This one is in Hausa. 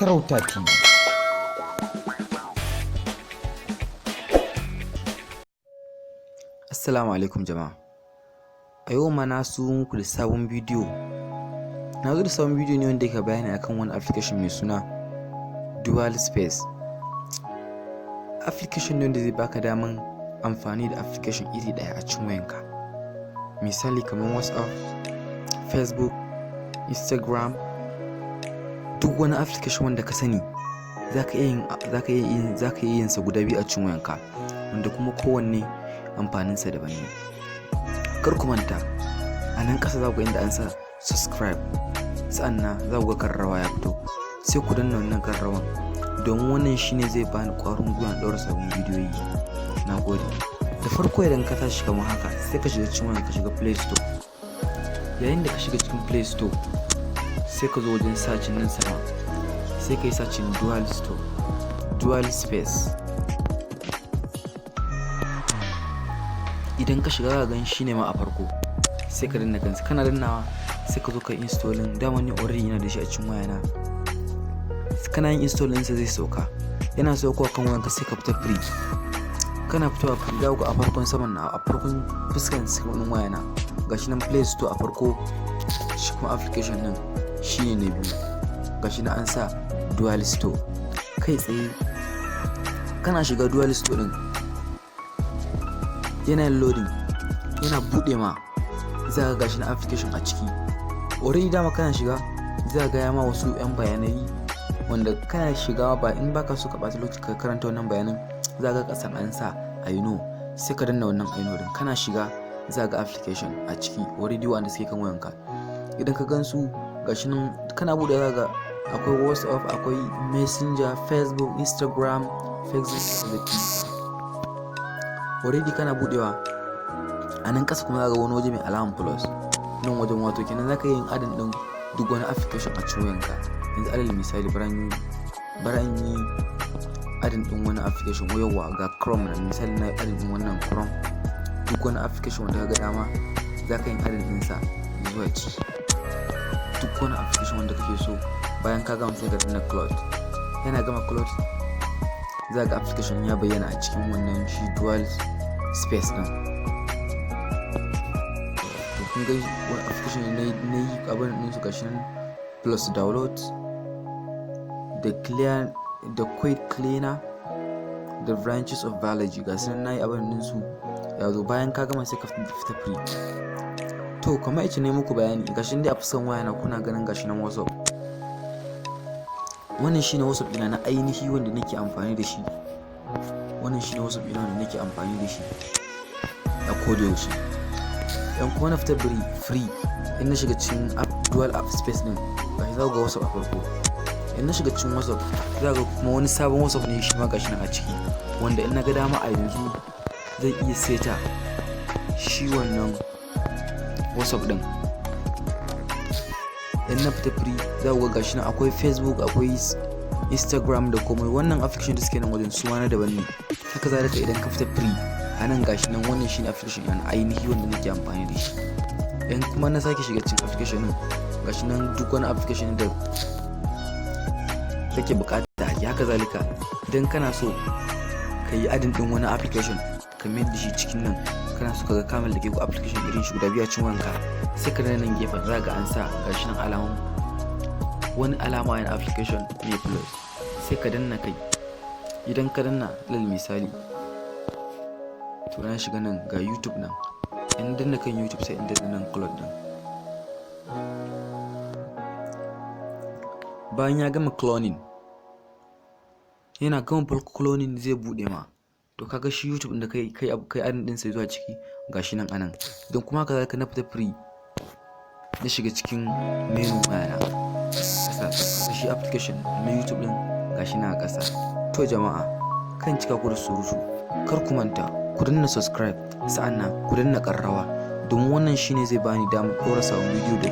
Sarauta TV. Assalamu alaikum jama'a. A yau ma na zo muku da sabon bidiyo. Na zo da sabon bidiyo ne wanda yake bayani akan wani application mai suna Dual Space. Application ne wanda zai baka daman amfani da application iri ɗaya a cikin wayanka. Misali kamar WhatsApp, Facebook, Instagram, duk wani application wanda ka sani za ka iya yin sa guda biyu a cikin wayanka, wanda kuma kowanne amfaninsa daban ne. Kar ku manta, a nan ƙasa za ku ga inda an sa subscribe, sa'annan za ku ga kararrawa ya fito, sai ku danna wannan kararrawan, domin wannan shine zai bani ƙwarin gwiwa ɗaura sabon bidiyoyi. Na gode. Da farko, idan ka tashi kamar haka, sai ka shiga cikin wayanka, ka shiga Play Store. Yayin da ka shiga cikin Play Store, sai ka zo wajen searching nan sama, sai ka yi searching Dual Store, Dual Space. Idan ka shiga, za ka gan shi ne ma a farko, sai ka danna kansa. Kana dannawa, sai ka zo ka installing. Dama ni already ina da shi a cikin wayana. Kana yin install ɗinsa, zai sauka. Yana saukowa kan wayanka, sai ka fita free. Kana fitowa free, za ku ga a farkon saman na, a farkon fuskan screen ɗin wayana, gashi nan Play Store a farko, shi kuma application ɗin shine na biyu, gashi nan an sa Dual Store. Kai tsaye kana shiga Dual Store ɗin, yana yin loading, yana buɗe ma, za ka gashi na application a ciki already. Dama kana shiga, za ka ga ma wasu 'yan bayanai wanda kana shiga ba in baka so ka ɓata lokaci ka karanta wannan bayanan, za ka kasan an sa "I know", sai ka danna wannan "I know" din. Kana shiga, za ga application a ciki already wanda suke kan wayanka. Idan ka gansu, gashi nan, kana buɗe, za ga akwai WhatsApp, akwai Messenger, Facebook, Instagram, Facebook already. Kana buɗewa, a nan ƙasa kuma za ga wani waje mai alaman plus nan wajen, wato kenan za ka yi yin adding ɗin duk wani application a cikin wayanka. Yanzu alal misali, bara in yi adding ɗin wani application. Yauwa, ga Chrome nan. Misali, na yi adding ɗin wannan Chrome. Duk wani application wanda ka ga dama, za ka yi adding ɗinsa zuwa ciki, duk wani application wanda kake so. Bayan ka gama, sai ka danna close. Yana gama close, za ga application ya bayyana a cikin wannan shi Dual Space ɗin. To, kun ga wani application na yi abin ɗin su, gashi nan, plus download, the clear, the quick cleaner, the branches of biology, ga su nan, na yi abin ɗin su, ya zo. Bayan ka gama, sai ka fita free. To, kamar yacce ne muku bayani, gashi dai a fuskan waya na kuna ganin gashi nan WhatsApp. Wannan shine WhatsApp ɗina na ainihi wanda nake amfani da shi. Wannan shine WhatsApp ɗina wanda nake amfani da shi a koda yaushe. Dan kuma na fita free, in na shiga cikin app Dual App Space din, gashi za ku ga WhatsApp a farko. In na shiga cikin WhatsApp, za ga kuma wani sabon WhatsApp ne shi ma, gashi nan a ciki, wanda in na ga dama a yanzu zan iya seta shi wannan WhatsApp din. In na fita free, za ku ga gashi nan akwai Facebook, akwai Instagram da komai. Wannan application da suke nan wajen su ma na daban ne. Haka zalika, idan ka fita free, a nan gashi nan, wannan shine application na ainihi wanda nake amfani da shi. In kuma na sake shiga cikin application din, gashi nan duk wani application da kake bukata. Haka zalika, idan kana so ka yi adding din wani application, ka mayar da shi cikin nan, kana so ka ga kamar da ke ku application irin shi guda biyu a cikin wanka, sai ka danna nan gefen, za ga an sa gashi nan alamun wani alama yana application mai plus, sai ka danna kai. Idan ka danna, alal misali, to na shiga nan, ga YouTube nan. In danna kan YouTube, sai in danna nan clone din. Bayan ya gama cloning, yana gama cloning, zai bude ma. To, kaga shi YouTube da kai adding din sai zuwa ciki, gashi nan anan. Don kuma haka zaka na fita free, na shiga cikin menu wayana kasa, shi application na YouTube din gashi nan a ƙasa. To jama'a, kan cika ku da surutu, kar ku manta ku danna subscribe, sa'annan ku danna ƙararrawa, domin wannan shine zai bani damar ɗora sabon bidiyo da